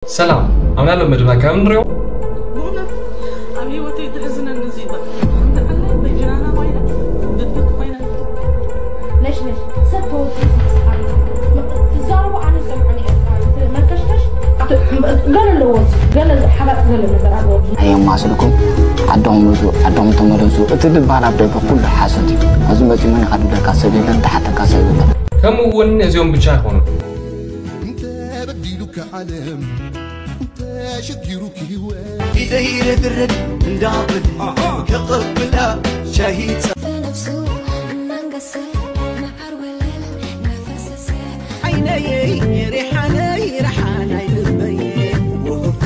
ሰላም፣ ኣብ ናሎም መደብና ካብ ንሪኦ። ብእውነት ኣብ ህይወተይ ትሕዝነኒ እዚ ባ እንተዓለ በጅናና ኮይነ ድድት ኮይነ ነሽ ነሽ ሰብ ተወዲሱ ዝሓር ትዛረቡ ኣነ ዝሰምዖ ንኤርትራ መርከሽከሽ ገለ ኣለዎ ገለ ሓባጥ ገለ ነገር ኣለዎ ኣየማስልኩም ዓዶም ውፁ ዓዶም ተመለሱ እቲ ዝበሃል ኣብ ደገ ኩሉ ሓሶት እዩ ኣብዚ መፂኡ መን ይሓድደካ ሰብ የለን ተሓተካ ሰብ የለን ከምኡ እውን እዚኦም ብቻ ኣይኮኑን። እንተ በዲሉካ ዓለም እንተ ሸጊሩክ ህይወት ኢደይ ረግረግ እንዳብል ከቕብላ ሻሂ في نفسه منقسم مع الولد نفس السيف ዓይነይ ሪሓነይ ረሓናይ ልበይ ውህብቶ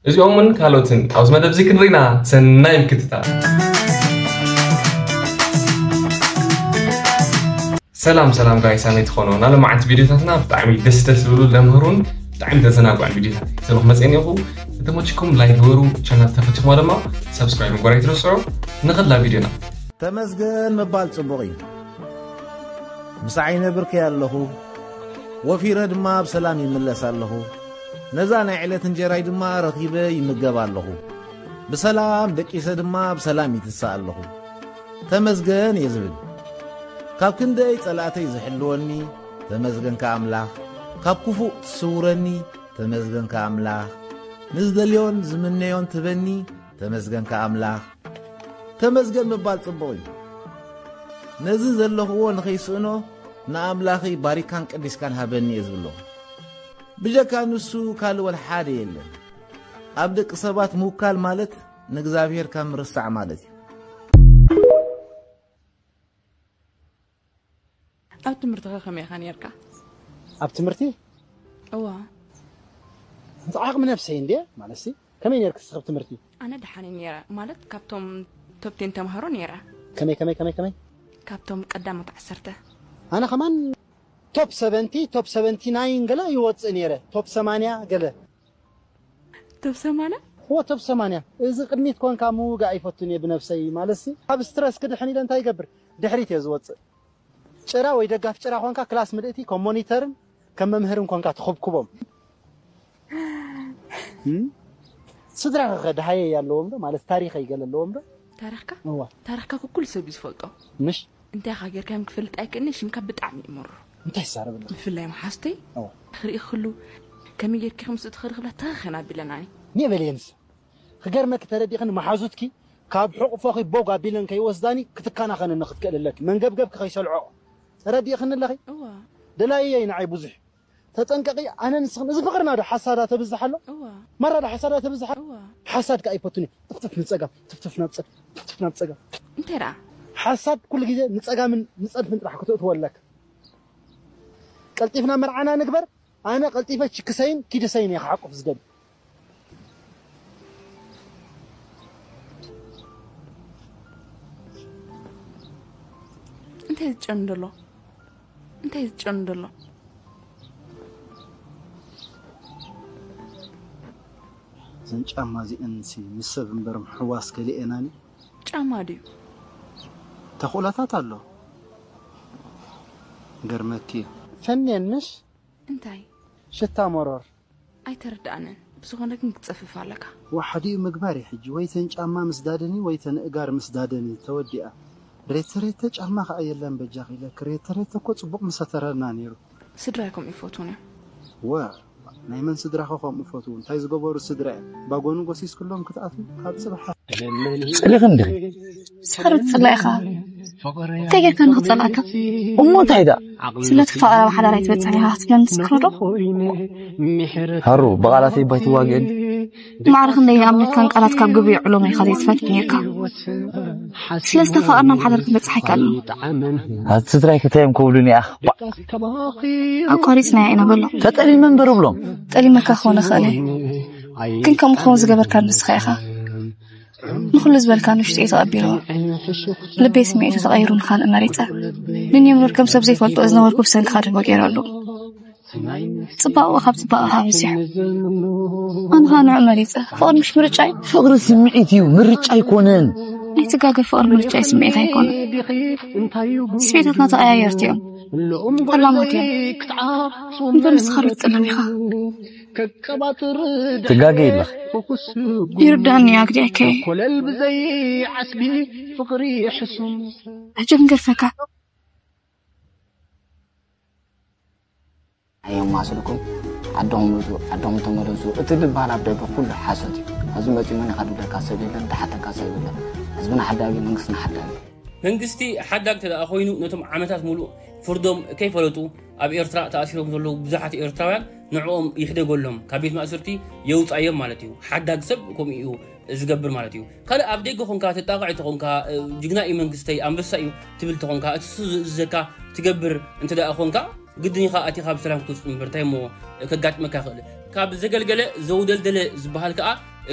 እዚኦምን ካልኦትን ኣብዚ መደብ እዚ ክንርኢና ሰናይ ምክትታል። ሰላም ሰላም ጋይ ሳመይ ትኾኑ ናለማዓንቲ ቪዲዮታትና ብጣዕሚ ደስ ደስ ዝብሉ ለምህሩን ብጣዕሚ ተዘናጓዕን ቪዲዮታት ይዘለኹ መፅእን ኢኹ። እተመችኩም ላይክ ግበሩ፣ ቻናል ተፈትኹማ ድማ ሰብስክራይብ ምግባር ኣይትረስዑ። ንኸድላ ቪዲዮና። ተመስገን ምባል ጽቡቕ እዩ። ምሳዓይ ነብርከይ ኣለኹ፣ ወፊረ ድማ ብሰላም ይምለስ ኣለኹ። ነዛ ናይ ዕለት እንጀራይ ድማ ረኺበ ይምገብ ኣለኹ። ብሰላም ደቂሰ ድማ ብሰላም ይትሳእ ኣለኹ። ተመስገን እየ ዝብል። ካብ ክንደይ ጸላእተይ ዝሕልወኒ ተመስገን ከኣምላኽ፣ ካብ ክፉእ ትስውረኒ ተመስገን ከኣምላኽ፣ ንዝደልዮን ዝምነዮን ትበኒ ተመስገን ከኣምላኽ። ተመስገን ምባል ጽቡቕ እዩ። ነዚ ዘለኽዎ ንኸይስእኖ ንኣምላኸይ ባሪካን ቀዲስካን ሃበኒ እየ ዝብሎ። ብጀካ ንሱ ካልእ ወላ ሓደ የለን። ኣብ ደቂ ሰባት ምውካል ማለት ንእግዚኣብሔር ካብ ምርሳዕ ማለት እዩ። ኣብ ትምህርትኻ ከመይ ኢኻ ነርካ? ኣብ ትምህርቲ እዋ እንተ ዓቕሚ ነብሰይ እንዴ ማለትሲ ከመይ ነርክ ስኽብ ትምህርቲ ኣነ ደሓነ ነረ ማለት ካብቶም ቶፕቴን ተምሃሮ ነረ ከመይ ከመይ ከመይ ከመይ ካብቶም ቀዳሞት ዓሰርተ ኣነ ከማን ቶፕ ሰቨንቲ ቶፕ ሰቨንቲ ናይን ገለ ይወፅእ ነረ ቶፕ ሰማንያ ገለ ቶፕ ሰማንያ እዎ ቶፕ ሰማንያ እዚ ቅድሚት ኮንካ ምውጋእ ኣይፈቱን እየ ብነብሰይ ማለትሲ ካብ ስትረስ ክድሕን ኢለ እንታይ ይገብር ድሕሪት እየ ዝወፅእ ጭራ ወይ ደጋፍ ጭራ ኮንካ ክላስ ምልእቲ ከም ሞኒተርን ከም መምህርን ኮንካ ትኹብኩቦም ስድራ ከ ድሃየ ኣለዎም ዶ ማለት ታሪኸ ይገለ ኣለዎም ዶ ታሪኽካ እዋ ታሪኽካ ኩኩሉ ሰብ እዩ ዝፈልጦ ምሽ እንታይ ኢኻ ጌርካዮም ክፈልጥ ኣይክእልን ሽምካ ብጣዕሚ እዩ ምሩር እንታይ ይዛረብ ኣሎ ብፍላይ መሓዝተይ እዋ ክርኢ ክሉ ከመይ ጌርኪ ከምስኡ ትኽእሊ ክብላ ተኸኸን ኣቢለናኒ ኒበለየንስ ክገርመኪ ተረዲእኽኒ መሓዙትኪ ካብ ሕቑፎኺ ቦግ ኣቢለን ከይወስዳኒ ክትከናኸንኒ ክትክእል ኣለኪ መንገብገብኪ ከይሰልዖ ተረዲእኽኒ ኣለኺ እዋ ደላይየይ ንዓይ ብዙሕ ተጠንቀቂ ኣነ ንስኽን እዚ ፍቕርና ዶ ሓሳዳ ተብዝሕ ኣሎ እዋ ማራ ዶ ሓሳዳ ተብዝሕ ኣሎ እዋ ሓሳድ ከኣ ኣይፈቱን እዩ ጥፍጥፍ ንፀጋም ጥፍጥፍ ናብ ፀ- ጥፍጥፍ ናብ ፀጋም እንታይ ደኣ ሓሳድ ኩሉ ግዜ ንፀጋምን ንፀድፍን ጥራሕ ክትእትወለክ ቀልጢፍና መርዓና ንግበር ኣነ ቀልጢፈ ችክሰይን ኪድሰይን እየ ክሓቁፍ ዝደሊ እንታይ ዝጨኑ ዘሎ እንታይ ዝጨኑ ዘሎ እዘን ጫማ እዚአን ሲ ምስ ሰብ እምበር ምሕዋስ ከሊኤናኒ ጫማ ድዩ ተኽእሎታት ኣሎ ገርመኪ እዩ ፈንየን ምሽ እንታይ ሽታ መሮር ኣይተረድኣንን ብዝኾነ ግን ክትጸፍፍ ኣለካ ዋሓዲኡ ምግባር እዩ ሕጂ ወይ ተን ጫማ ምስ ዳደኒ ወይ ተን እጋር ምስ ዳደኒ ተወዲኣ ሬተ ሬተ ጫማ ከዓ የለን በጃኺ ኢለኪ ሬተ ሬተ እኮ ፅቡቅ ምሰተረና ነይሩ ስድራይ ከምኡ ይፈትዉን እዮም ወ ናይ መን ስድራኸ ከምኡ ፈትዉ እንታይ ዝገበሩ ስድራ እዮም ባጎኑ ጎሲስክሎም ክትኣትዉ ካብ ፅባሕ ጸሊኽን ድኺ ሳሮት ጽላኢኻ እንታይ ጌርካ ንኽጸልኣካ እሞ እንታይ ደኣ ስለ ትፋቐር ኣብ ሓዳር ኣይትበጽሕን ኢኻ ክትብለኒ ትስክሮ ዶ ሃሩ ብቓላተይ ባይትዋግእን ማዕረ ክንደይ ይኣምነካን ቃላት ካብ ግብሪ ይዕሎም ኢኻ ዘይትፈልጥ ኔርካ ስለ ዝተፋቐርና ኣብ ሓዳር ክንበጽሕ ኣይከኣልና ኣብ ስድራይ ከታዮም ክብሉኒ ኣኽ ኣቋሪጽናያ ኢና በሎ ተጠሊመ እምበር እብሎም ጠሊመካ ክኾን እኽእል እየ ግን ከምኡ ክኸውን ዝገበርካ ንስኻ ኢኻ ንኹሉ ዝበልካ ንውሽጢ እዩ ተቐቢልዎ ልበይ ስምዒቱ ተቐይሩ ንኻልእ መሪፀ ንኒምሩድ ከም ሰብ ዘይፈልጦ ዝነበርኩ ብሰንክኻ ድህቦ ገይረሉ ፅባቕኡ ካብ ፅባቕኻ በዚሑ ኣነ ኸዓ ንዑ መሪፀ ፍቕሪ ምሽ ምርጫ እዩ ፍቕሪ ስምዒት እዩ ምርጫ ኣይኮነን ኣይትጋገ ፍቕሪ ምርጫ እዩ ስምዒት ኣይኮነን ስሜታትና ተቐያየርቲ እዮም ኩሎም ሰላም ወትዮም። ክትዓሱ እምበር ንስኻ ርግጽ ኣለኻ። ከቀባጥር ትጋገ የለኽ። ይርዳኒ ኣግዲዕከ። ኮለል ብዘይ ዓስቢ ፍቕሪ ሕሱም። ሕጂ ክንገርፈካ። ኣየማስልኩም። ዓድኹም ውጹ፣ ዓድኹም ተመለሱ። እቲ ዝበሃል ኣብ ደገ ኩሉ ሓሶት እዩ። ኣብዚ መጺኡ መን ኢኻ ድብለካ ሰብ የለን፣ ድሓተካ ሰብ የለን። ህዝብና ሓዳግ እዩ፣ መንግስትና ሓዳግ እዩ። መንግስቲ ሓዳግ እንተ ደኣ ኮይኑ፣ ነቶም ዓመታት ሙሉእ ፍርዶም ከይፈለጡ ኣብ ኤርትራ ተኣሲሮም ዘለዉ ብዙሓት ኤርትራውያን ንዕኦም ይሕደገሎም፣ ካብ ቤት ማእሰርቲ የውጻዮም ማለት እዩ። ሓዳግ ሰብ ከምኡ እዩ ዝገብር ማለት እዩ። ካልእ ኣብ ደገ ኾንካ ተጣቕዒ ተኾንካ፣ እ፣ ጅግና እዩ መንግስተይ፣ ኣንበሳ እዩ ትብል ተኾንካ፣ እቲ እሱ ዝእዝዘካ ትገብር እንተ ደኣ ኾንካ፣ ግድን ኢኻ ኣቲኻ ብሰላም ክትወጽእ እምበር እንታይ እሞ ከጋጥመካ ይኽእል? ካብ ዘገልገለ ዘውደልደለ ዝበሃል ከኣ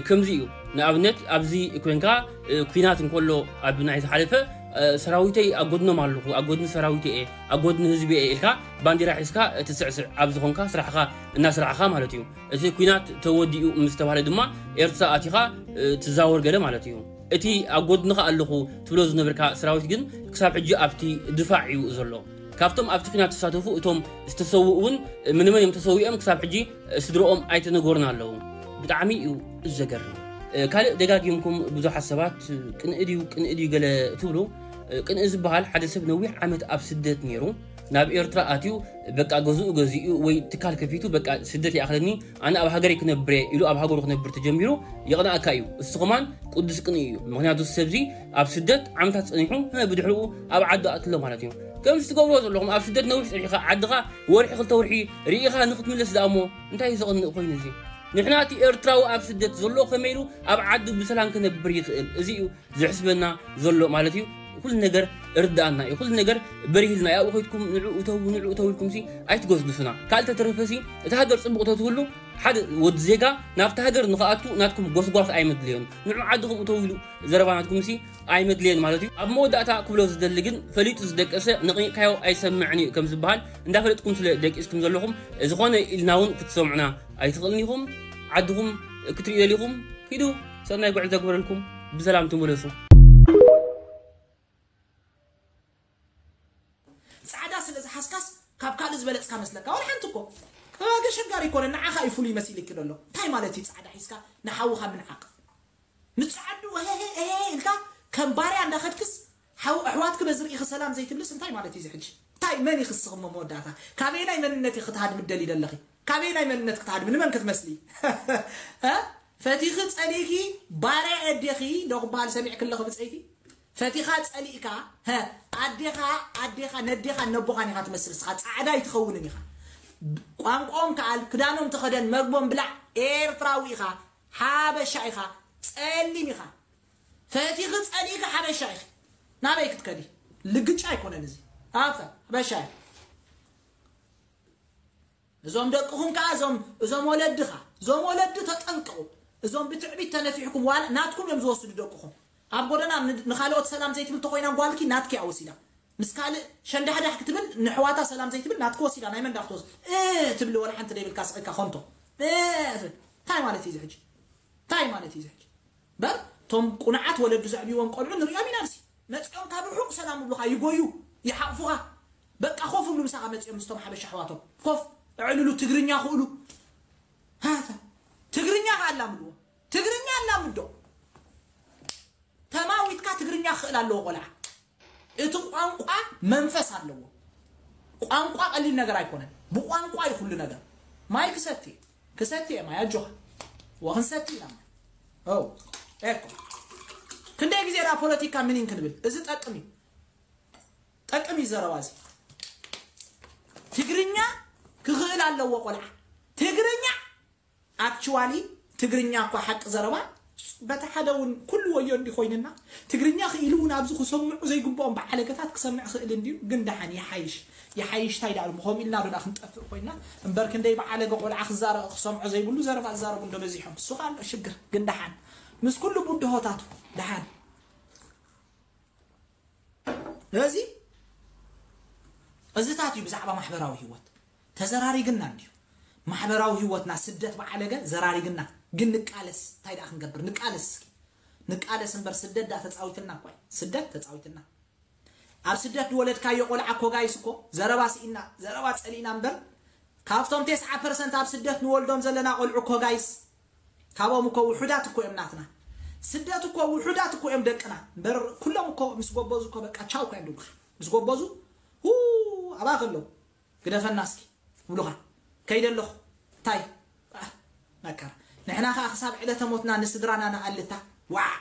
ከምዚ እዩ። ንኣብነት ኣብዚ ኮንካ፣ እ፣ ኲናት እንከሎ ኣብ ናይ ዝሓለፈ፣ እ፣ ሰራዊተይ ኣብ ጎድኖም ኣለኹ፣ ኣብ ጎድኒ ሰራዊተይ እየ፣ ኣብ ጎድኒ ህዝቢ እየ ኢልካ ባንዲራ ሒዝካ ትስዕስዕ ኣብ ዝኾንካ ስራሕኻ እናስራሕኻ ማለት እዩ። እቲ ኲናት ተወዲኡ ምስ ተባህለ ድማ ኤርትራ ኣቲኻ፣ እ፣ ትዛወር ገለ ማለት እዩ። እቲ ኣብ ጎድንኻ ኣለኹ ትብሎ ዝነበርካ ሰራዊት ግን ክሳብ ሕጂ ኣብቲ ድፋዕ እዩ ዘሎ። ካብቶም ኣብቲ ኲናት ተሳተፉ እቶም ዝተሰውኡ እውን ምንመን እዮም ተሰዊኦም ክሳብ ሕጂ ስድረኦም ኣይተነገሩን ኣለዉ። ብጣዕሚ እዩ ዘገርም። እ፣ ካልእ ደጋጊምኩም ብዙሓት ሰባት ቅንኢ ድዩ ቅንኢ ድዩ ገለ ትብሉ። እ፣ ቅንኢ ዝበሃል ሓደ ሰብ ነዊሕ ዓመት ኣብ ስደት ነይሩ ናብ ኤርትራ ኣትዩ በቃ ገዝኡ ገዚኡ ወይ ትካል ከፊቱ በቃ ስደት ይኣኽለኒ ኣነ ኣብ ሃገረይ ክነብር እየ ኢሉ ኣብ ሃገሩ ክነብር ተጀሚሩ የቕንኣካ እዩ። እሱ ኸማን ቅዱስ ቅንኢ እዩ። ምኽንያቱ ሰብ እዚ ኣብ ስደት ዓመታት ጸኒሑ፣ እ፣ ብድሕሪኡ ኣብ ዓዱ ኣትሎ ማለት እዩ። ከምዚ ትገብርዎ ዘለኹም ኣብ ስደት ነዊሕ ጸኒሕካ ዓድኻ ወርሒ ክልተ ወርሒ ርኢኻ ንኽትምለስ ደኣ እሞ እንታይ እዩ ዘቕንእ ኮይኑ እዚ? ንሕና እቲ ኤርትራዊ ኣብ ስደት ዘሎ ከመይ ኢሉ ኣብ ዓዱ ብሰላም ክነብር ይኽእል? እዚ እዩ ዘሕስበና ዘሎ ማለት እዩ። ኩሉ ነገር እርዳእና እዩ፣ ኩሉ ነገር በሪህልና እዩ። ኣብኡ ከይድኩም ንዑ እተው፣ ንዑ እተው ኢልኩም ሲ ኣይትጎስጉሱና። ካልእ ተተረፈ ሲ እታ ሃገር ጽቡቕ ተትህሉ ሓደ ወዲ ዜጋ ናብቲ ሃገር ንኽኣቱ ናትኩም ጎስጓስ ኣይመድለዮን። ንዑ ዓድኹም እተው ኢሉ ዘረባ ናትኩም ሲ ኣይመድለየን ማለት እዩ። ኣብ መወዳእታ ክብሎ ዝደሊ ግን ፈሊጡ ዝደቀሰ ነቒቕካዮ ኣይሰምዕን እዩ ከም ዝበሃል እንዳፈለጥኩም ስለ ደቂስኩም ዘለኹም ዝኾነ ኢልና እውን ክትሰምዑና ኣይትኽእልን ኢኹም። ዓድኹም ክትርእዩ ደሊኹም ኪዱ። ሰናይ ጉዕዞ ግበረልኩም። ብሰላም ትመለሱ። ጻዕዳ ስለ ዝሓዝካስ ካብ ካልእ ዝበለጽካ መስለካ? ወላ ሓንቲ እኮ። ኣሸጋሪ ኣይኮነን፣ ንዓኻ እዩ ፍሉይ መሲልኪ ዘሎ። እንታይ ማለት እዩ ጻዕዳ ሒዝካ ንሓውኻ ምንዓቕ? ምስ ጻዓዱ እሄሄ እሄሄ ኢልካ ከም ባርያ እንዳኸድክስ ሓው-፣ ኣሕዋትኪ በዚ ርኢኺ ሰላም ዘይትብልስ እንታይ ማለት እዩ እዚ ሕጂ? እንታይ መን ኢኺ እስኺ እሞ መወዳእታ? ካበየናይ መንነት ኢኺ ክትሃድሚ ትደልዪ ዘለኺ? ካበየናይ መንነት ክትሃድሚ? ንመን ክትመስሊ? እ? ፈቲኺ ጸሊእኪ ባርያ ኣዴኺ ዶ ክበሃል ሰሚዕኪ ኣለኺ ብጸይቲ? ፈቲኻ ጸሊእካ፣ ሀ፣ ኣዴኻ፣ ኣዴኻ፣ ነዴኻ፣ ነቦኻን ኢኻ ትመስል። ንስኻ ጻዕዳ ኣይትኸውንን ኢኻ። ቋንቋኦም ከኣል፣ ክዳኖም ተኸደን፣ መግቦም ብላዕ፣ ኤርትራዊ ኢኻ፣ ሓበሻ ኢኻ፣ ጸሊም ኢኻ። ፈቲኺ ጸሊእካ ሓበሻ ኢኺ። ናበይ ክትከዲ? ልግጫ ኣይኮነን እዚ። ኣታ፣ ሓበሻ ኢኺ። እዞም ደቅኹም ከኣ፣ እዞም፣ እዞም ወለድኻ፣ እዞም ወለዲ ተጠንቀቑ። እዞም ብትዕቢት ተነፊሕኩም፣ ዋላ ናትኩም እዮም ዝወስዱ ደቅኹም። ኣብ ጎደና ን-፣ ንኻልኦት ሰላም ዘይትብል ተኾይና ጓልኪ ናትኪ እያ ወሲዳ። ምስ ካልእ ሸንዳሕዳሕ ክትብል፣ ንሕዋታ ሰላም ዘይትብል ናትኪ ወሲዳ፣ ናይ መን ዳ ክትወስድ? እ ትብሊ ወላ ሓንቲ ደይብልካ ስቕ ኢልካ ኸንቶ። እ ትብል። እንታይ ማለት እዩ እዚ ሕጂ? እንታይ ማለት እዩ እዚ ሕጂ? በር፣ እቶም ቁኑዓት ወለዱ ዘዕብይዎም ቆልዑ ንሪኦም ኢና። ኣብዚ መፂኦም ካብ ርሑቕ ሰላም ይብሉኻ፣ ይጎዩ፣ ይሓቑፉኻ። በቃ ኮፍ ይብሉ ምሳኻ መፂኦም ምስቶም ሓበሻ ኣሕዋቶም። ኮፍ፣ ኣዕልሉ፣ ትግርኛ ክእሉ። ሃታ፣ ትግርኛ ከኣላምድዎ። ትግርኛ ኣላምዶ። ተማዊትካ ትግርኛ ክኽእል ኣለዎ ቆልዓ። እቲ ቋንቋ መንፈስ ኣለዎ። ቋንቋ ቀሊል ነገር ኣይኮነን። ብቋንቋ እዩ ኩሉ ነገር። ማይ ክሰቲ፣ ክሰቲ እየ ማይ፣ ኣጆኻ። ወክንሰቲ ኢና ማይ። ኦ፣ ኤኮ። ክንደይ ግዜ ደኣ ፖለቲካ ምኒን ክንብል? እዚ ጠቅም እዩ። ጠቅም እዩ ዘረባ እዚ። ትግርኛ ክኽእል ኣለዎ ቆልዓ። ትግርኛ ኣክቹዋሊ ትግርኛ እኳ ሓቂ ዘረባ በቲ ሓደ እውን ኩሉ ወዮ እንዲ ኮይንና ትግርኛ ክኢሉ እውን ኣብዚ ክሰምዑ ዘይግብኦም በዓለገታት ክሰምዕ ክእል እንድዩ። ግን ደሓን ይሓይሽ፣ ይሓይሽ ታይ ዳሉ ከምኡ ኢልና ዶ ደኣ ክንጠፍእ ኮይንና እምበር ክንደይ በዓለገ ቆልዓ ክዛረ-፣ ክሰምዖ ዘይብሉ ዘረባ ዝዛረቡ እንዶ በዚሖም። እሱ ከዓ ኣሎ ሽግር። ግን ደሓን ምስ ኩሉ ቡድሆታቱ ደሓን እዚ እዚታት እዩ ብዛዕባ ማሕበራዊ ህይወት ተዘራሪግና እንድዩ። ማሕበራዊ ህይወትና ስደት በዓለገ ዘራሪግና። ግን ንቃለስ፣ እንታይ ደኣ ክንገብር? ንቃለስ እስኪ። ንቃለስ እምበር ስደት ደኣ ተጻዊትና እኳ እዩ። ስደት ተጻዊትና። ኣብ ስደት ዝወለድካዮ ቆልዓ እኮ ጋይስ እኮ ዘረባ ስኢና ዘረባ ጸሊእና እምበር ካብቶም ተስዓ ፐርሰንት ኣብ ስደት ንወልዶም ዘለና ቆልዑ እኮ ጋይስ ካብኦም እኮ ውሑዳት እኮ እዮም ናትና። ስደት እኮ ውሑዳት እኮ እዮም ደቅና እምበር ኩሎም እኮ ምስ ጎበዙ እኮ በቃ ቻው እኮ እዮም ዝብሉኻ። ምስ ጎበዙ ው ኣባ ከለው ግደፈና እስኪ ይብሉኻ። ከይደ ኣለኹ እንታይ ኣህ፣ መከራ። ንሕና ኸዓ ክሳብ ዕለተ ሞትና ንስድራና ንኣልታ። ዋዕ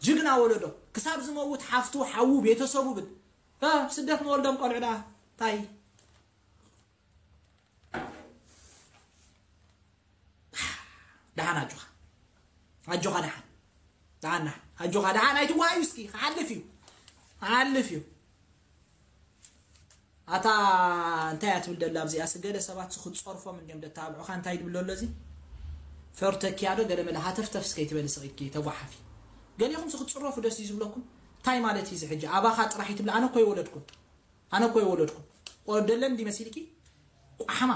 ጅግና ወለዶ ክሳብ ዝመውት ሓፍቱ ሓዉ ቤተሰቡ ብል እ፣ ስደት ንወልዶም ቆልዑ ደኣ እንታይ ደሓን ኣጆኻ ኣጆኻ ደሓን ደሓን ደሓን ኣጆኻ ደሓን ኣይትዋሃዩ እስኪ ክሓልፍ እዩ ክሓልፍ እዩ። ኣታ እንታይ እያ ትብል ደላ ኣብዚኣ ስገለ ሰባት ስኹ ጸርፎም እንዲዮም ደተባብዑኻ እንታይ ትብል ደሎ እዚ ፈርተኪያ ዶ ገለ መለ ሃተፍተፍ ስከይ ትበል ስቕ ኢልኪ ተጓሓፊ። ገሊኹም ስኹ ጽረፉ ደስ እዩ ዝብለኩም እንታይ ማለት እዩ እዚ ሕጂ ኣባኻ ጥራሕ ይትብል ኣነ እኮ ይወለድኩም ኣነ እኮ ይወለድኩም ቆደለን እንዲ መሲልኪ ቋሕማ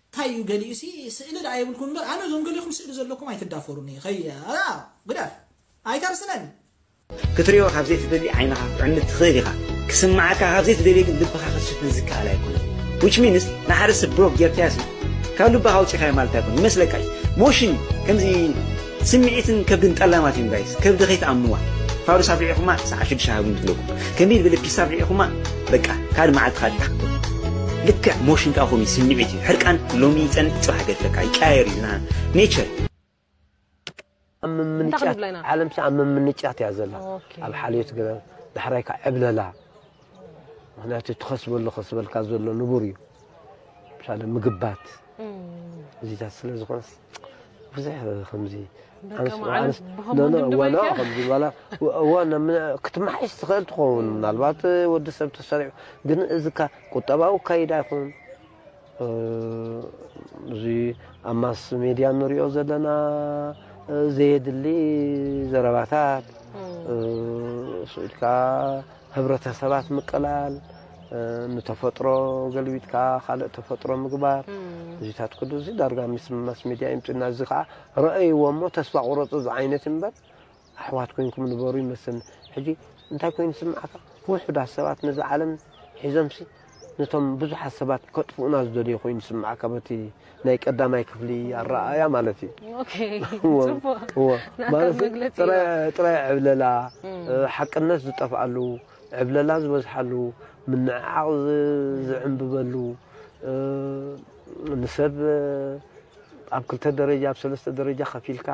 እንታይ እዩ ገሊኡ ሲ ስእሊ ደኣ የብልኩም እምበር ኣነ እዞም ገሊኹም ስእሊ ዘለኩም ኣይትዳፈሩኒ ኸይ ግዳፍ ኣይተርስነኒ ክትሪኦ ካብ ዘይትደሊ ዓይንኻ ክትዕንድ ትኽእል ኢኻ። ክስምዓካ ካብ ዘይትደልዮ ግን ልብኻ ክትሽፍን ዝከኣል ኣይኮነን። Which means ንሓደ ሰብ ብሎክ ጌርካዮሲ ካብ ልብኻ ኣውጺኻዮ ማለት ኣይኮነን። ይመስለካ እዩ። ሞሽን እዩ። ከምዚ ስምዒትን ከብድን ጠላማት እዮም ጋይስ። ከብዲ ከይትኣምንዋ። ፋዱስ ኣፍሊዕኹማ ሰዓት ሽዱሽተ ሃቡኒ ትብለኩም። ከመይ ዝበለ ፒስ ኣፍሊዕኹማ በቃ ካልእ መዓልቲ ካልእ ታክ ትብሉ። ልክዕ ሞሽን ከኣ ከምኡ እዩ። ስምዒት እዩ። ሕርቃን ሎሚ ይጸንሕ ጽባሕ ይገድፈካ። ይቀያየር እዩ። ና ኔቸር እዩ። ኣብ ምምንጫት ዓለምሲ ኣብ ምምንጫት እያ ዘላ ኣብ ሓልዮት ገለ ዳሕራይ ከዓ ዕብለላ ምክንያቱ ትኸስበሉ ከስበልካ ዘሎ ንቡር እዩ ምሳሌ ምግባት እዚታት ስለ ዝኾነስ ብዙሕ ከምዚ ኣነስ ኣነስ ኖኖ እዋ ኖ ከምዚ ዋላ እዋ ክትመሓይሽ ትኽእል ትኸውን ምናልባት ወዲ ሰብ ተሰሪዑ ግን እዚካ ቁጠባዊ ካይዳ ይኹን እዚ ኣብ ማስ ሜድያ ንሪኦ ዘለና ዘየድሊ ዘረባታት ስኢልካ ህብረተሰባት ምቅላል ንተፈጥሮ ገልቢጥካ ካልእ ተፈጥሮ ምግባር እዚታት ኩሉ እዚ ዳርጋ ምስ ማስ ሜድያ ይምፅና እዚ ከዓ ረአይዎ እሞ ተስፋ ቁረፁ ዝዓይነት እምበር ኣሕዋት ኮይንኩም ንበሩ ይመስል ሕጂ እንታይ ኮይኑ ዝስምዓካ ውሑዳት ሰባት ነዚ ዓለም ሒዞምሲ ነቶም ብዙሓት ሰባት ከጥፍኡና ዝደልዩ ኮይኑ ዝስምዓካ በቲ ናይ ቀዳማይ ክፍሊ ኣረኣእያ ማለት እዩ ማለት ጥራይ ዕብለላ ሓቅነት ዝጠፍኣሉ ዕብለላ ዝበዝሓሉ ምንዕዓቕ ዝዕንብበሉ ንሰብ ኣብ ክልተ ደረጃ ኣብ ሰለስተ ደረጃ ከፊልካ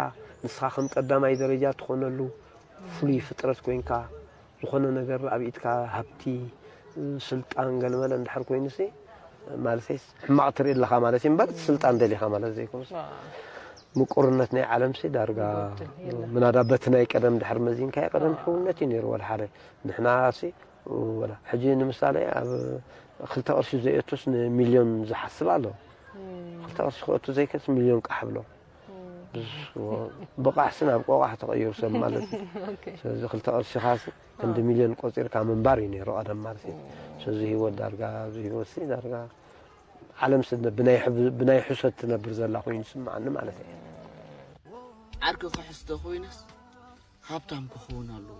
ንስኻ ከም ቀዳማይ ደረጃ ትኾነሉ ፍሉይ ፍጥረት ኮይንካ ዝኾነ ነገር ኣብ ኢድካ ሃብቲ ስልጣን ገለመለ እንድሕር ኮይኑሲ ማለተይስ ሕማቕ ትርኢ ኣለኻ ማለት እዩ እምበር ስልጣን ደሊኻ ማለት ዘይኮኑስ ምቁርነት ናይ ዓለምሲ ዳርጋ ምናዳ በቲ ናይ ቀደም ድሕር መዚንካዮ ቀደም ሕውነት እዩ ነይሩ ወላ ሓደ ንሕናሲ ወላ ሕጂ ንምሳሌ ኣብ ክልተ ቅርሺ ዘየቱስ ንሚልዮን ዝሓስብ ኣሎ ክልተ ቅርሺ ክእቱ ዘይክእልስ ሚልዮን ቃሕ ብሎ ብቃሕሲ ናብ ቆቃሕ ተቐይሩ ሰብ ማለት እዩ ስለዚ ክልተ ቅርሺ ካስ ክንዲ ሚልዮን ቆፂርካ ምንባር እዩ ነይሩ ቀደም ማለት እዩ ስለዚ ህይወት ዳርጋ ህይወትሲ ዳርጋ ዓለም ብናይ ሕሰት ትነብር ዘላ ኮይኑ ይስምዓኒ ማለት እዩ ዓርኪ ክሕዝ ተኾይነስ ሃብታም ክኸውን ኣለዎ፣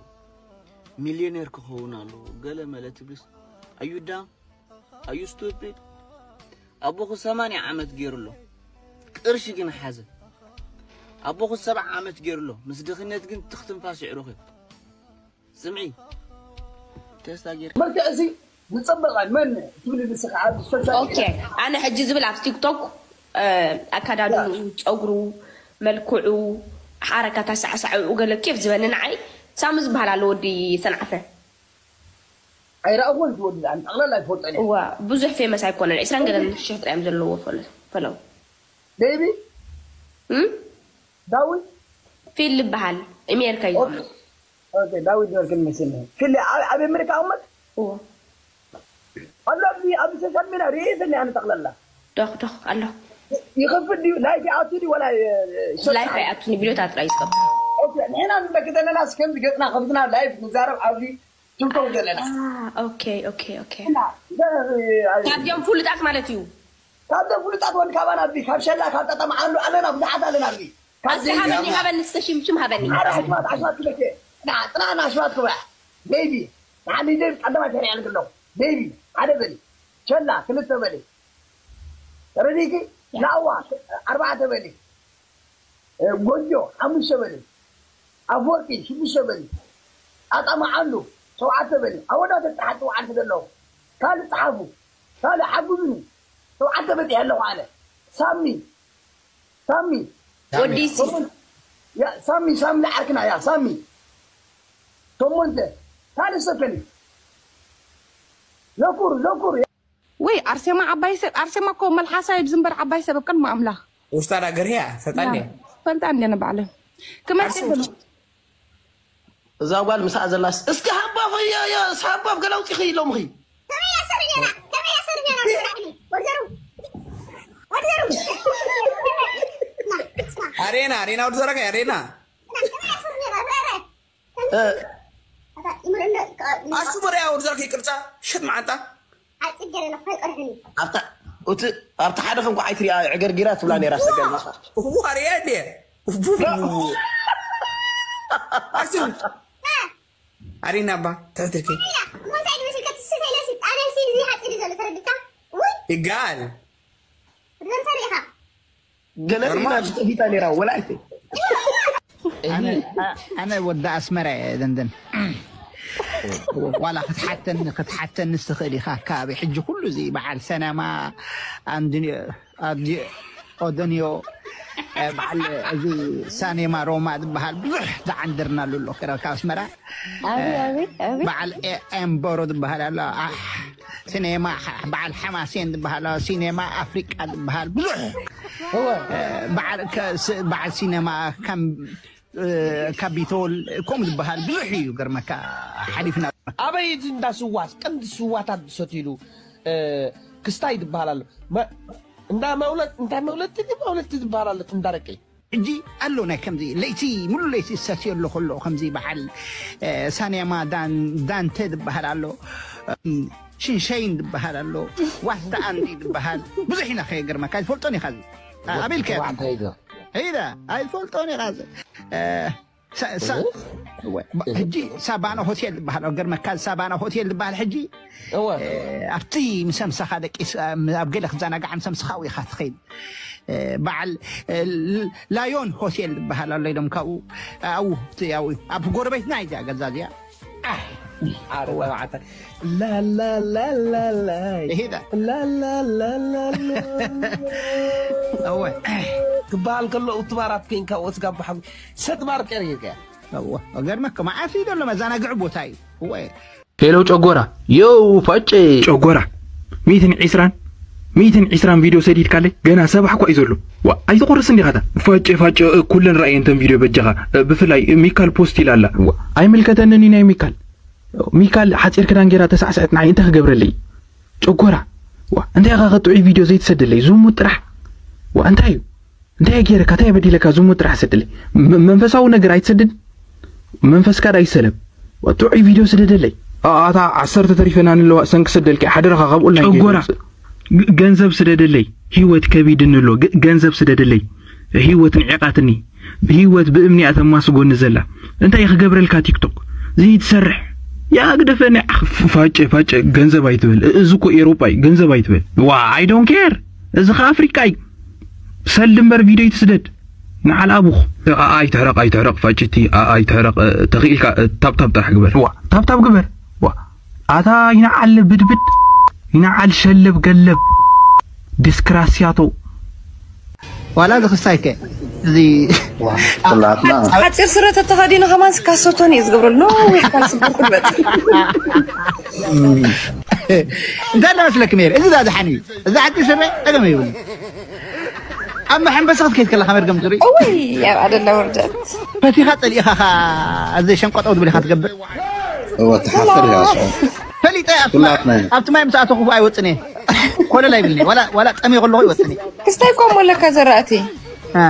ሚልዮኔር ክኸውን ኣለዎ ገለ መለ ትብልስ ኣዩ ዳም ኣዩ ስቱፒድ ኣቦኹ ሰማንያ ዓመት ጌሩ ኣሎ ቅርሺ ግን ሓዘ ኣቦኹ ሰብዓ ዓመት ጌሩ ኣሎ ምስ ድኽነት ግን ትኽ ትንፋስ ይዕሩኺ ስምዒ ቴስታ ጌርካ መልክዕ እዚ ዝጸበቐ መን ትብሊ ንስኻ ኣብ ሶሻል ኦኬ ኣነ ሕጂ ዝብል ኣብ ቲክቶክ ኣካዳድንኡ፣ ፀጉሩ፣ መልክዑ፣ ሓረካት ኣሰዓስዓኡ ገለ ኬፍ ዝበኒ ንዓይ ሳሚ ዝበሃል ኣሎ ወዲ ሰንዓፈ። ኣይረኣኹን እቲ ወዲ ኣነ ጠቕላላ ኣይፈልጦን እየ። እዋ ብዙሕ ፌመስ ኣይኮነን ዒስራን ገለን ሽሕ ጥራይ እዮም ዘለዎ ፈለው። ቤቢ እም? ዳዊት ፊል ይበሃል እሜሪካ እዩ ዘሎ። ኦኬ ዳዊት ነበርክን መሲኒ ፊል ኣብ ኣብ ኣሜሪካ ኣመት እዎ ኣሎ ኣብዚ ኣብዚ ሶሻል ሚድያ ርእየ ስኒ ኣነ ጠቕለላ ዶኽ ዶኽ ኣሎ ይኸፍል ድዩ ላይፍ ይኣቱ ድዩ ወላ ላይፍ ኣይኣቱን ቢሎታ ጥራይ ዝገብር ኦኬ ንሕና ንደቂ ዘለና እስከምዚ ገፅና ከፍትና ላይፍ ንዛረብ ኣብዚ ትንከው ዘለና ኦኬ ኦኬ ኦኬ ካብዚኦም ፍሉጣት ማለት እዩ ካብዞም ፍሉጣት ወን ካባና ኣብዚ ካብ ሸላ ካብ ጠጠማ ኣሉ ኣለና ብዙሓት ኣለና ኣብዚ ኣብዚ ሃበኒ ሃበኒ እስከ ሽምሽም ሃበኒ ሓደ ኣሽማት ኣሽማት ክበኬ ጥና ጥና ኣሽማት ክበያ ቤቢ ንዓኒ ደብ ቀዳማይ ሰሪዐልክ ኣለኹ። ቤቢ ሓደ በሊ፣ ቸላ ክልተ በሊ፣ ተረዲኪ? ላዋ ኣርባዕተ በሊ፣ ጎጆ ሓሙሽተ በሊ፣ ኣፍወርቂ ሽዱሽተ በሊ፣ ኣጣማዓሉ ሸውዓተ በሊ። ኣወዳት ተሓጥቡ ዓርኪ ዘለኹ ካልእ ጸሓፉ፣ ካልእ ሓግዙኒ። ሸውዓተ በጺሐ ኣለኹ ኣነ። ሳሚ ሳሚ ወዲሲ ቶሞን- ያ ሳሚ ሳሚ ንዓርክና ያ ሳሚ ቶሞንተ ካልእ ሰከኒ ዘኩር ዘኩር ወይ ኣርሴማ ዓባይ ሰብ ኣርሴማ እኮ መልሓሳ እዩ ዝንበር ዓባይ ሰብ ኣብ ቅድሚ ኣምላኽ ውሽጣ ዳ ገርያ ፈጣን እያ። ፈልጣ እንደ ንባዕለ ክመልስ እዛ ጓል ምስኣ ዘላስ እስኪ ሃባፍ እያ እያ እስኪ ሃባፍ ገላ ውፂኺ ኢሎምኺ ኣሬና ኣሬና ወዲ ዘረጋ ኣሬና ኣሱ በሪያ ወዲ ዘረጋ ይቅርጻ ሸት መዓንጣ ኣብቲ ሓደ ከም ኳዓይ ትሪኣ ዕገርጊራ ትብላ ነራ ሰገል ማኻ ዋርያ እንዴ ኣሱ ኣሬና ኣባ ትሕትርኪ ይጋል ገለ ሪና ተጠፊታ ነራ ወላ ኣይተ ኣነ ወዲ ኣስመራ እየ ደንደን ዋላ ክትሓተኒ ክትሓተኒ ትኽእል ኢኻ ኣከባቢ ሕጂ ኩሉ እዚ በዓል ሰነማ ኣንድንዮ ኣዲ ኦደንዮ በዓል እዚ ሳኔማ ሮማ ዝበሃል ብዙሕ ዝዓንድርናሉ ኣሎ ካብ ኣስመራ በዓል ኤምቦሮ ዝበሃል ኣሎ ሲኔማ በዓል ሓማሴን ዝበሃል ሲኔማ ኣፍሪቃ ዝበሃል ብዙሕ በዓል ሲነማ ካፒቶል ከምኡ ዝበሃል ብዙሕ እዩ ገርመካ ሓሊፍና ኣበይ እቲ እንዳ ስዋስ ቀንዲ ስዋታት ዝሰትሉ ክስታይ ዝበሃል ኣሎ እንዳ መውለት እንታይ መውለቲ መውለቲ ዝበሃል ኣሎ እንዳረቀይ ሕጂ ኣሎ ናይ ከምዚ ለይቲ ሙሉ ለይቲ ዝሰትዮ ኣሎ ከሎ ከምዚ በዓል ሳንያማ ዳንተ ዝበሃል ኣሎ ሽንሸይን ዝበሃል ኣሎ ዋስታ ኣንዲ ዝበሃል ብዙሕ ኢና ከየገርመካ ዝፈልጦን ኢኻ ኣበልከ ሄዳ ኣይፈልጦን ኢኻ ሕጂ ሳባና ሆቴል ዝበሃል ገርመካ ሳባና ሆቴል ዝበሃል ሕጂ ኣብቲ ምሰምሰኻ ደቂ ኣብ ገለ ክዘናጋዕ ምሰምስኻ ኢኻ ትኸይድ በዓል ላዮን ሆቴል ዝበሃል ኣሎ ኢሎም ካብኡ ኣብኡ ኣብ ጎረቤትና እዚኣ ገዛ እዚኣ ኣረባዕተ ላላላላላይ ላላላላላ እወ ክበሃል ከሎ እትባራት ኮይንካ ወስጋ ባሓዊ ሰትባር ቀሪርካ እወ ገርመካ መዓስ እዩ ዘሎ መዘናግዒ ቦታ እዩ እወ ሄሎ ጨጎራ ዮው ፋጨ ጨጎራ ሚትን ዒስራን ሚትን ዒስራን ቪድዮ ሰዲድካለይ ገና ሰባሕ እኳ እዩ ዘሎ ዋ ኣይትቆርስ እንዲኻታ ፋጨ ፋጨ ኩለን ረኣየ እንተን ቪድዮ በጃኻ ብፍላይ ሚካል ፖስት ኢላ ኣላ ኣይምልከተንን እዩ ናይ ሚካል ሚካል ሓፂር ክዳን ጌራ ተሳዕስዐት ንዓይ እንታይ ክገብረለይ ጨጎራ ዋ እንታይ ኢኻ ጥዑይ ቪድዮ ዘይትሰደለይ ዝሙት ጥራሕ ዋ እንታይ እዩ እንታይ ገይረካ እንታይ በዲለካ ዝሙት ጥራሕ ሰደለይ መንፈሳዊ ነገር ኣይትሰድን መንፈስካ ዳ ይሰለም ጥዑይ ቪድዮ ስደደለይ ኣታ ዓሰርተ ተሪፈና ንለዋ እሰን ክሰደልኪ ሓደረኻ ካብኡ ጨጎራ ገንዘብ ስደደለይ ህይወት ከቢድኒ ኣሎ ገንዘብ ስደደለይ ህይወት ንዒቓትኒ ህይወት ብእምኒ እያ ተማስጎኒ ዘላ እንታይ ክገብረልካ ቲክቶክ ዘይትሰርሕ ያ ግደፈኒ ፋጨ ፋጨ ገንዘብ ኣይትበል እዚ እኮ ኤሮጳ እዩ ገንዘብ ኣይትበል ዋ I don't care እዚ ከ ኣፍሪቃ እዩ ሰልዲ እምበር ቪድዮ ይትስደድ ንዓል ኣቡኽ ኣይትሕረቕ ኣይትሕረቕ ፋጭቲ ኣይትሕረቕ ተኽኢልካ ታብታብ ጥራሕ ግበር ዋ ታብታብ ግበር ዋ ኣታ ይንዓል ብድብድ ይንዓል ሸለብ ገለብ ዲስክራስያቶ ዋላ እዚ ክስታይ ከ እዚ ኩላትና ሓፂር ስረ ተተኸዲኑ ከማን ስካሶቶን እዩ ዝገብረሉ ነዊሕ ካልሲ ብርኩል በጥ እንታይ እንዳመስለክ ነይር እዚ ዛ ዝሓን እዩ እዚ ሓፂር ስረ ጠገም ይብል ኣብ መሐንበሲ ክትከይድ ከለካ መርገም ትርኢ እውይ ኣብ ኣደላ ውርደት ፈቲኻ ፀሊእኻ እዚ ሸንቆጠው ትብል ኢኻ ትገብር እወ ትሓፍር እያ ሽዑ ፈሊጠ ኣብቲ ኩላትና ኢና ኣብቲ ማይ ምስ ኣተኹ ኣይወፅን እየ ኮለል ኣይብልኒ ዋላ ዋላ ጠምየ ከለኹ ይወፅን እየ ክስታይ እኮ እሞ ለካ ዘራእቲ አ፣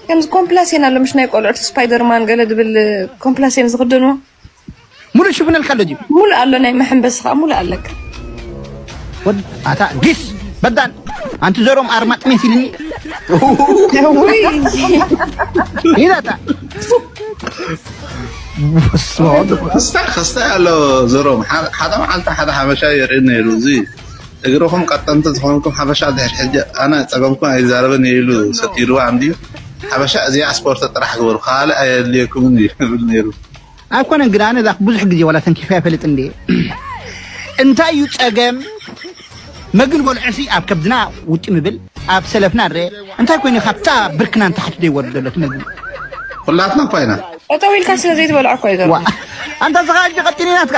ከምዚ ኮምፕላሴን ኣሎ ምሽ ናይ ቆልዑት ስፓይደርማን ገለ ዝብል ኮምፕላሴን ዝኽደንዎ ሙሉእ ሽፍነልካ ኣሎ ድዩ ሙሉእ ኣሎ ናይ መሐንበሲ ከዓ ሙሉእ ኣለካ ወድ ኣታ ጊስ በዳን ኣንቲ ዘሮም ኣርማጥ ሜት ኢልኒ ውይ ሂዳታ ክስታይ ኣሎ። ዘሮም ሓደ መዓልቲ ሓደ ሓበሻ የርኢ ነይሩ። እዚ እግርኹም ቀጠንቲ ዝኾንኩም ሓበሻ ድሕር ሕጂ ኣነ ጸገምኩም ኣይዛረብን ኢሉ ሰቲርዋ እንድዩ። ሓበሻ እዚኣ ስፖርት ጥራሕ ግበሩ፣ ካልእ ኣየድልየኩምን እዩ ይብል ነይሩ። ኣይኮነን ግን ኣነ ዛክ ብዙሕ ግዜ ዋላ ተንኪፈ ኣይፈልጥ እንዴ። እንታይ እዩ ጸገም? መግን በልዑ ሲ ኣብ ከብድና ውጢ ምብል ኣብ ሰለፍና ረ እንታይ ኮይኑ ካብታ ብርክና ንታሕቲ ደይወርድ ዘሎ እቲ መግን? ኩላትና እኳ ኢና። ጠጠው ኢልካ ስለ ዘይትበልዖ እኮ እዩ ዘሎ። ዋ፣ ኣንታ ስኻ ሕጂ ቀጢን ናትካ።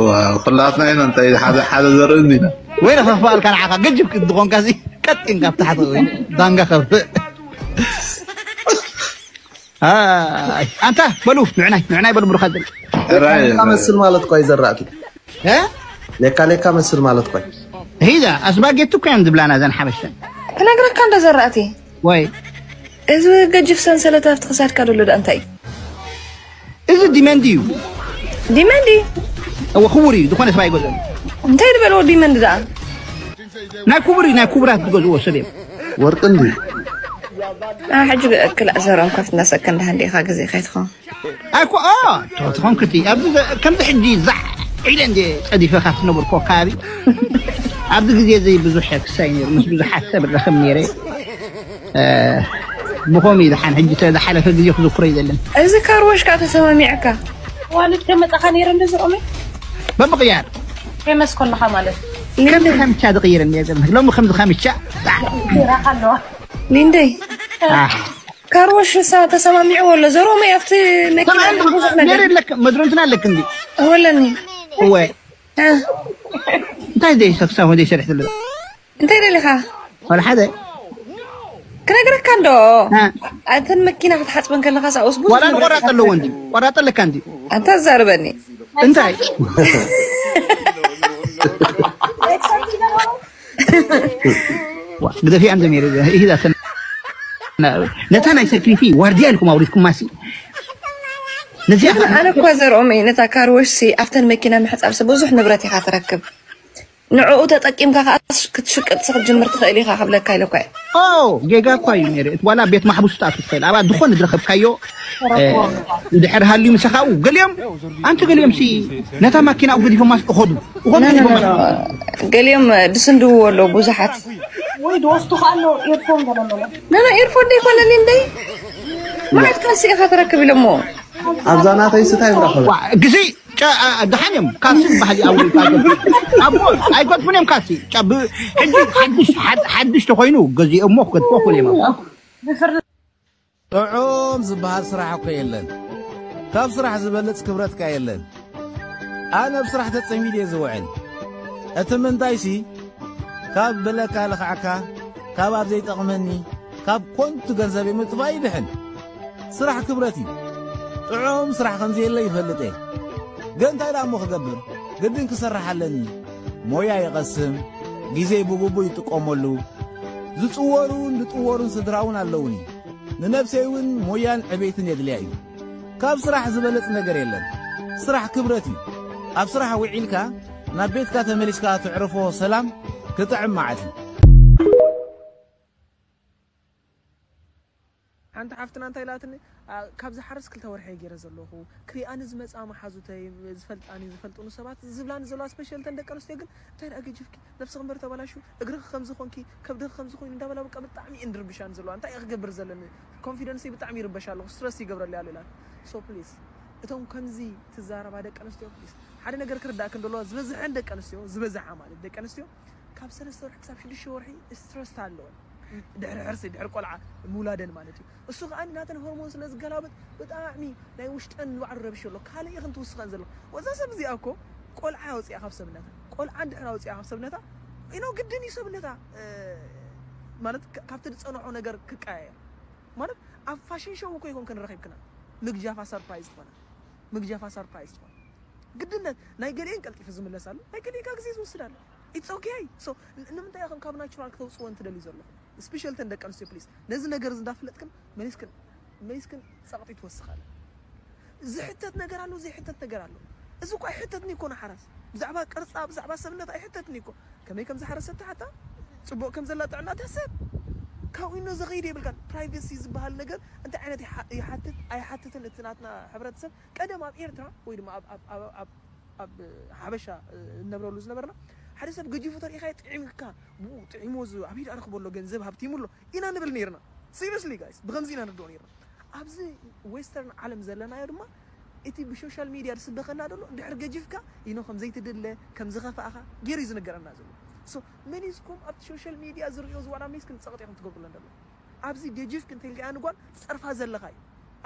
ዋ፣ ኩላትና ኢና እንታይ ሓደ ሓደ ዘርኢ እንዲና። ወይ ረኸኽባልካ ንዓኻ ገጅብ ክትኾንካ ሲ ቀጢን ካብ ታሕቲ ወይ ዳንጋ ከብእ። ኣይ፣ ኣንታ በሉ ንዕናይ ንዕናይ በሉ ብሩኻት በሉ። ራይ ሌካ መስል ማለት እኮ እዩ ዘራእቲ። እ? ሌካ ሌካ መስል ማለት እኮ እዩ። ሂዛ ኣስባጌት እኮ እየን ዝብላና ዘን ሓበሻ። ክነግረካ እንደ ዘራእቲ። ወይ። እዚ ገጅፍ ሰንሰለት ኣብቲ ክሳድካ ዘሎ ደኣ እንታይ እዩ? እዚ ዲመንድ እዩ። ዲመንድ እዩ? እወ፣ ክቡር እዩ። ዝኾነ ሰብ ኣይገዝኦን። እንታይ ዝበልዎ ዲመንድ ደኣ? ናይ ክቡር እዩ፣ ናይ ክቡራት ዝገዝእዎ ሰብ እዮም። ወርቂ እንድዩ። ኣ፣ ሕጂ ክላእ ዘሮም ከፍትና ሰከንድ ሃንድ ኢኻ ግዜ ከይትኸውን። ኣይኮ፣ ኦ፣ ትኾን ክቲ። ኣብዚ ዘ-፣ ከምዚ ሕጂ ዛዕ ኢለ እንደ ጸዲፈ ካብ ትነብርኮ ከባቢ። ኣብዚ ግዜ እዚ ብዙሕ ክሳይ ነይሩ፣ ምስ ብዙሓት ሰብ ረኸብ ነይረ። እ፣ ብኸምኡ እዩ ደሓን ሕጂ ተ-፣ ዝሓለፈ ግዜ ክዝክሮ ይደልን። እዚ ካርወሽ ከዓ ተሰማሚዕካ? ዋልድ ከመጻኻ ነይረ እንደዚ ኦሜ? በምቕያር። ፌመስ ኮለኻ ማለት። ከምዚ ከምቻ ዝቕይር እኒኦ፣ ሎሚ ከምዚ ከምቻ። ራኻ ኣለዋ። ሊንደይ። ኣሕ። ካርወሽ ሳ-፣ ተሰማሚዕዎ ኣሎ። ዘርኦመይ ኣብቲ መኪና ሰብኣይ ብዙሕ ነገር። ነይረ ኣለክ፣ መድሮ እንትን ኣለክ እንዲ? ወለኒ። እወ። እ። እንታይ ደይ ሰክሳ ወደይ ሰርሕ ትብሎ? እንታይ ደሊኻ? ዋላ ሓደ። ክነግረካ እንዶ። እ። ኣተን መኪና ክትሓጽበን ከለኻ ሳኡስ ብዙሕ ዋላ ንቆራጥ ኣለዎ እንዲ? ቆራጥ ኣለካ እንዲ? ኣንታ ዛርበኒ። እንታይ? ዋ፣ ግደፊ ኣንተ ሜሪ፣ ይሂዳ ተን-፣ ነታ ናይ ሰክሪቲ ዋርድያ ኢልኩም ኣውሪድኩማሲ። ነዚኣ ኣነ እኳ ዘርኦም እየ፣ ነታ ካርወሽ ሲ ኣብተን መኪና ምሕጻብ ሲ ብዙሕ ንብረት ኢኻ ትረክብ። ንዕኡ ተጠቂምካ ከኣ ክትሽቅጥ ሲ ክትጅምር ትኽእል ኢኻ ክብለካ ኢለ እኳ እየ። ኦ፣ ጌጋ እኳ እዩ ሜሪ። እቲ ዋላ ቤት ማሕቡስ ትኣቱ ትኽእል። ኣብኣ ዝኾነ ዝረኸብካዮ እ፣ እንድሕር ሃልዩ ምሳኻ፣ ገሊኦም፣ ኣንቲ ገሊኦም ሲ ነታ ማኪና ኣብ ገዲፎማ እኸዱ። እኸዱ ኖ፣ ኖ፣ ገዲፎማ። ኖ፣ ኖ። ገሊኦም፣ እ፣ ድስንድውዎ ኣለዉ ብዙሓት። ወይ ድወስዱ ከኣ ኣለዉ፣ ኤርፎን ገለ መለ። ኖ፣ ኖ፣ ኤርፎን ደይኮነ ሊንደይ። መዓት ካልሲ ኢኻ ትረክብ ኢሎሞ። ኣብዛ ናተይ ስታይ ምረኸበ። ዋ፣ ግዜ ጨ-፣ ኣ-፣ ደሓን እዮም። ካልሲ ዝበሃል እዩ ኣብ ወይ ካልሲ። ኣብ ወይ ኣይገድፉን እዮም ካልሲ። ጨ-፣ ብ-፣ ሕጂ ሓድሽ፣ ሓድ-፣ ሓድሽ ተኾይኑ ገዚኦሞ ክገድፎ ክብል እዮም። ብፍርዲ ጥዑም ዝበሃል ስራሕ እኮ የለን። ካብ ስራሕ ዝበልጽ ክብረት ከኣ የለን። ኣነ ኣብ ስራሕ ተጸሚደ እየ ዝውዕል። እቲ ምንታይሲ፣ ካብ በለካ ልኽዓካ፣ ካብ ኣብ ዘይጠቕመኒ፣ ካብ ኮንቱ ገንዘበይ ምጥፋእ ይድሕን። ስራሕ ክብረት እዩ። ጥዑም ስራሕ ከም ዘየለ ይፈልጥ እየ። ግን እንታይ ደኣ እሞ ክገብር? ግድን ክሰርሕ ኣለኒ። ሞያ ይቐስም፣ ግዜይ ብግቡእ ይጥቀመሉ። ዝጽወሩን ዝጥወሩን ስድራ እውን ኣለዉኒ። ንነብሰይ እውን ሞያን ዕቤትን የድልያ እዩ። ካብ ስራሕ ዝበለጽ ነገር የለን። ስራሕ ክብረት እዩ። ኣብ ስራሕ ውዒልካ ናብ ቤትካ ተመሊስካ ትዕርፎ ሰላም ክጥዕም መዓት እዩ። ሓንቲ ሓፍትና እንታይ ኢላትኒ፣ ኣ፣ ካብ ዝሓርስ ክልተ ወርሒ እየ ገይረ ዘለኹ። ክሪኣኒ ዝመጻ መሓዙተይ፣ ዝፈልጣኒ፣ ዝፈልጡኒ ሰባት ዝብላኒ ዘለዋ፣ ስፔሻል እተን ደቂ ኣንስትዮ ግን፣ እንታይ ደኣ ገጅፍኪ፣ ነፍስኺ እምበር ተበላሹ፣ እግርኺ ከምዚ ኾንኪ፣ ከብድኺ ከምዚ ኾይኑ እንዳበላ በቃ ብጣዕሚ እየን ዝርብሻኒ ዘለዋ። እንታይ እየ ክገብር ዘለኒ? ኮንፊደንሰይ ብጣዕሚ ይርበሽ ኣለኹ፣ ስትረስ ይገብረለይ ኣሎ ኢላትኒ። ሶ ፕሊስ፣ እቶም ከምዚ ትዛረባ ደቂ ኣንስትዮ ፕሊስ፣ ሓደ ነገር ክርዳእክን ደለዋ፣ ዝበዝሐን ደቂ ኣንስትዮ፣ ዝበዝሓ ማለት ደቂ ኣንስትዮ፣ ካብ ሰለስተ ወርሒ ክሳብ ሽዱሽተ ወርሒ ስትረስ ኣለወን። ድሕሪ ሕርሲ፣ ድሕሪ ቆልዓ ምውላደን ማለት እዩ። እሱ ከኣ ናተን ሆርሞን ስለ ዝገላበጥ ብጣዕሚ ናይ ውሽጠን ንባዕሉ ረብሽ ኣሎ። ካልእ ኢኽን ትውስኸን ዘለኹ። ወዛ ሰብ እዚኣ እኮ ቆልዓ ኣውፂኣ ካብ ሰብነታ። ቆልዓ እንድሕር ኣውፂኣ ካብ ሰብነታ፣ ኢኖ ግድን እዩ ሰብነታ፣ እ፣ ማለት ካ-፣ ካብቲ ዝፀንሖ ነገር ክቀያየር። ማለት ኣብ ፋሽን ሾው እኮ ይኮንክን ረኺብክና። ምግጃፋ ሰርፕራይዝ ትኾና። ምግጃፋ ሰርፕራይዝ ትኾን። ግድነት ናይ ገሊኤን ቀልጢፉ ዝምለስ ኣሎ፣ ናይ ገሊኤን ከኣ ግዜ ዝወስድ ኣሎ። It's okay። So፣ ን-፣ ንምንታይ ኢኹም ካብ ናቹራል ክተውጽዎ እንትደልዩ ዘለኹም? ስፔሻል ተን ደቂ ኣንስትዮ ፕሊስ። ነዚ ነገር እዚ እንዳፈለጥክን መሊስክን፣ መሊስክን ጸቕጢ ትወስኻለ። ዝሕተት ነገር ኣሎ፣ ዘይሕተት ነገር ኣሎ። እዚ እኮ ኣይሕተትን እዩ እኮ ንሓራስ። ብዛዕባ ቅርጻ፣ ብዛዕባ ሰብነት ኣይሕተትን እዩ እኮ። ከመይ ከም ዝሓረሰት ትሓታ፣ ጽቡቕ ከም ዘላ ጥዕና ትሕሰብ። ካብኡ ኢኖ ዘኸይድ የብልካን። ፕራይቬሲ ዝበሃል ነገር እንታይ ዓይነት ይሓ- ይሓትት ኣይሓትትን፣ እቲ ናትና ሕብረተሰብ ቀደም ኣብ ኤርትራ ወይ ድማ ኣብ- ኣብ- ኣብ- ኣብ- ኣብ ሓበሻ እ፣ እነብረሉ ዝነበርና፣ ሓደ ሰብ ገጂፉ ተሪኢኻዮ ጥዒምካ፣ ብኡ ጥዒሞ ዝ ኣብ ኢድ ኣረኽቦ ኣሎ፣ ገንዘብ ሃብቲሙ ኣሎ ኢና ንብል ነይርና። ሲሪየስሊ ጋይስ፣ ብኸምዚ ኢና ንርድኦ ነይርና። ኣብዚ ዌስተርን ዓለም ዘለናዮ ድማ እቲ ብሶሻል ሚድያ ዝስበኸና ዘሎ እንድሕር ገጂፍካ ኢኖ ከም ዘይትድለ ከም ዝኸፍኣኻ ገይሩ እዩ ዝነገረና ዘሎ። ሶ መን ኢዝኩም ኣብቲ ሶሻል ሚድያ ዝርእዮ ዝዋላ መይስክን ጸቕጢ ኢኹም ትገብሩለን ዘሎ። ኣብዚ ገጂፍክ እንተልካያ ንጓል ትጸርፋ ዘለኻ እዩ።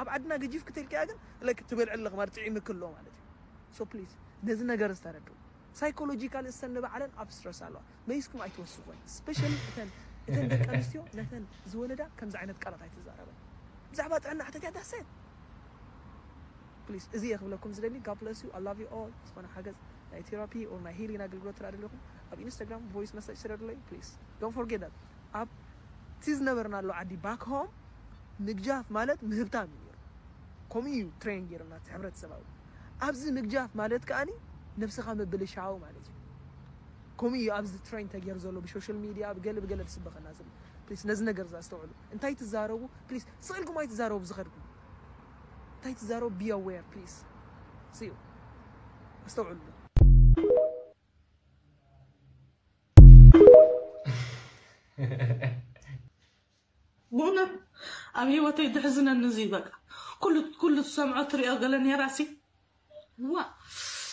ኣብ ዓድና ገጂፍክ እንተልካያ ግን ለክ ትበልዕ ኣለኽ ማለት ጥዒምክ ኣሎ ማለት እዩ። ሶ ፕሊዝ ነዚ ነገር ዝተረድኡ። ሳይኮሎጂካሊ እሰን ንባዕለን ኣብ ስትረስ ኣለዋ። መይስኩም ኣይትወስኹን። ስፔሻሊ እተን እተን ደቂ ኣንስትዮ ነተን ዝወለዳ ከምዚ ዓይነት ቃላት ኣይትዛረበን። ብዛዕባ ጥዕና ሕተትያ ዳሰት ፕሊዝ። እዚ እየ ክብለኩም ዝደሊ። God bless you, I love you all። ዝኾነ ሓገዝ ናይ ቴራፒ ኦር ናይ ሂሊንግ ኣገልግሎት ትረኣ ደለኹም ኣብ ኢንስታግራም ቮይስ መሰጅ ስደዱለይ ፕሊዝ። Don't forget that ኣብ እቲ ዝነበርናሉ ዓዲ ባክ ሆም ምግጃፍ ማለት ምህብታም እዩ ነይሩ። ከምኡ እዩ ትሬን ገይርና እቲ ሕብረተሰባዊ። ኣብዚ ምግጃፍ ማለት ከኣኒ ነብስኻ ምብልሻው ማለት እዩ። ከምኡ እዩ ኣብዚ ትሬን ተገይሩ ዘሎ ብሶሻል ሚድያ ብገለ ብገለ ዝስበኸና ዘሎ። ፕሊስ ነዚ ነገር እዚ ኣስተውዕሉ። እንታይ ትዛረቡ ፕሊስ ስቕ ኢልኩም ኣይትዛረቡ ዝኸድኩም። እንታይ ትዛረቡ be aware ፕሊስ። See you። ኣስተውዕሉ። ብእውነት ኣብ ህይወተይ ድሕዝነኒ እዚ በቃ ኩሉ ኩሉ ትሰምዖ ትሪኦ ገለ ነይራ ሲ ዋ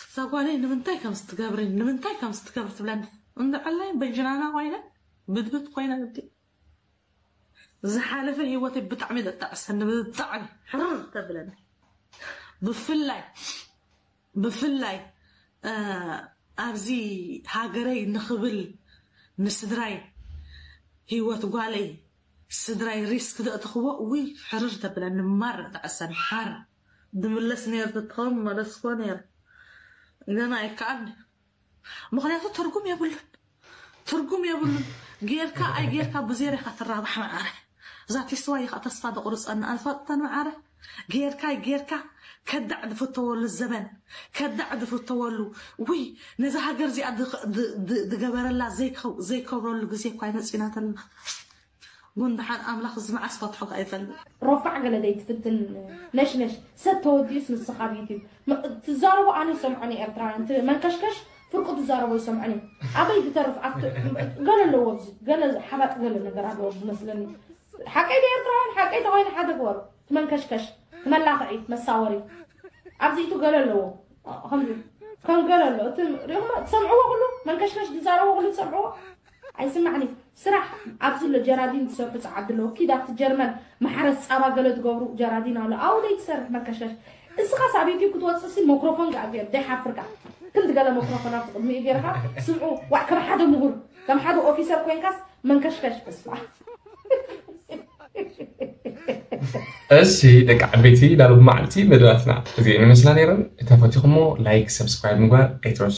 እዛ ጓለይ ንምንታይ ከም ዝትገብሪ ንምንታይ ከም ዝትገብሪ ትብለኒ እንድዕላይ በጅናና ኮይነ ብድብት ኮይነ ብዲ ዝሓለፈ ህይወተይ ብጣዕሚ ደጣዕሰኒ ብጣዕሚ ሕርር ተብለኒ ብፍላይ ብፍላይ ኣብዚ ሃገረይ ንኽብል ንስድራይ ህይወት ጓለይ ስድራይ ሪስክ ዘእተኽዎ ውይ ሕርር ተብለኒ ማር ተዕሰኒ ሓር ድምለስ ነይር ተትኸውን መለስኮ ነይር ገና ኣይከኣል ምኽንያቱ ትርጉም የብሉን ትርጉም የብሉን ጌርካ ኣይ ጌርካ ብዜሮ ኢኻ ትራባሕ መዓረ እዛ ቴስዋ ኢኻ ተስፋ ደቑርፀኒ ኣልፋጥተን መዓረ ጌርካ ጌርካ ከዳዕ ዝፍተወሉ ዘበን ከዳዕ ዝፍተወሉ ውይ ነዛ ሃገር እዚኣ ዝገበረላ ዘይከብረሉ ግዜ እኳ ይመፂና ተልና ጉንድሓን ኣምላኽ እዚ መዓስ ፈትሖ ኣይፈልጥ ረፋዕ ገለ ዘይትፍትን ነሽነሽ ሰብ ተወዲኡስ ንስኻ ኣብ ዩቲብ ትዛረቦ ኣነ ይሰምዖ ንኤርትራውያን እቲ መንከሽከሽ ፍርቁ ትዛረቦ ይሰምዖ ኣበይ ትተርፍ ኣብቲ ገለ ኣለዎ ኣብዚ ገለ ሓባጥ ገለ ነገር ኣለዎ ዝመስለኒ ሓቀይ ንኤርትራውያን ሓቀይ ተኮይነ ሓደ ግበሩ ትመንከሽከሽ ትመላኽዒ መሳወሪ ኣብዚ ኢቱ ገለ ኣለዎ ከምዚ ከም ገለ ኣሎ እቲ ሪኹም ትሰምዕዎ ኩሉ መንከሽከሽ ዝዛረቦ ኩሉ ትሰምዕዎ ኣይስማዕኒ ስራሕ ኣብዚ ኣሎ ጀራዲን ትሰርሑ ጸዓዲ ኣለዎ ኪድ ኣብቲ ጀርመን ማሕረስ ጻባ ገለ ትገብሩ ጀራዲን ኣሎ ኣብኡ ደይ ትሰርሕ መንከሽከሽ እስኻስ ኣብ ዩቲብ ክትወፅእ ሲ ሞክሮፎን ከኣ ገይሩ ደይ ሓፍርካ ክንዲ ገለ ሞክሮፎን ኣብቲ ቅድሚኡ ገይርካ ስምዑ ዋዕ ከም ሓደ ምሁር ከም ሓደ ኦፊሰር ኮይንካስ መንከሽከሽ እስፋ እሺ ደቂ ዓበይቲ ዳሉ ብመዓልቲ መደባትና እዚአን ይመስላ ነይረን እተፈቲኹሞ ላይክ ሰብስክራይብ ምግባር ኣይትረሱ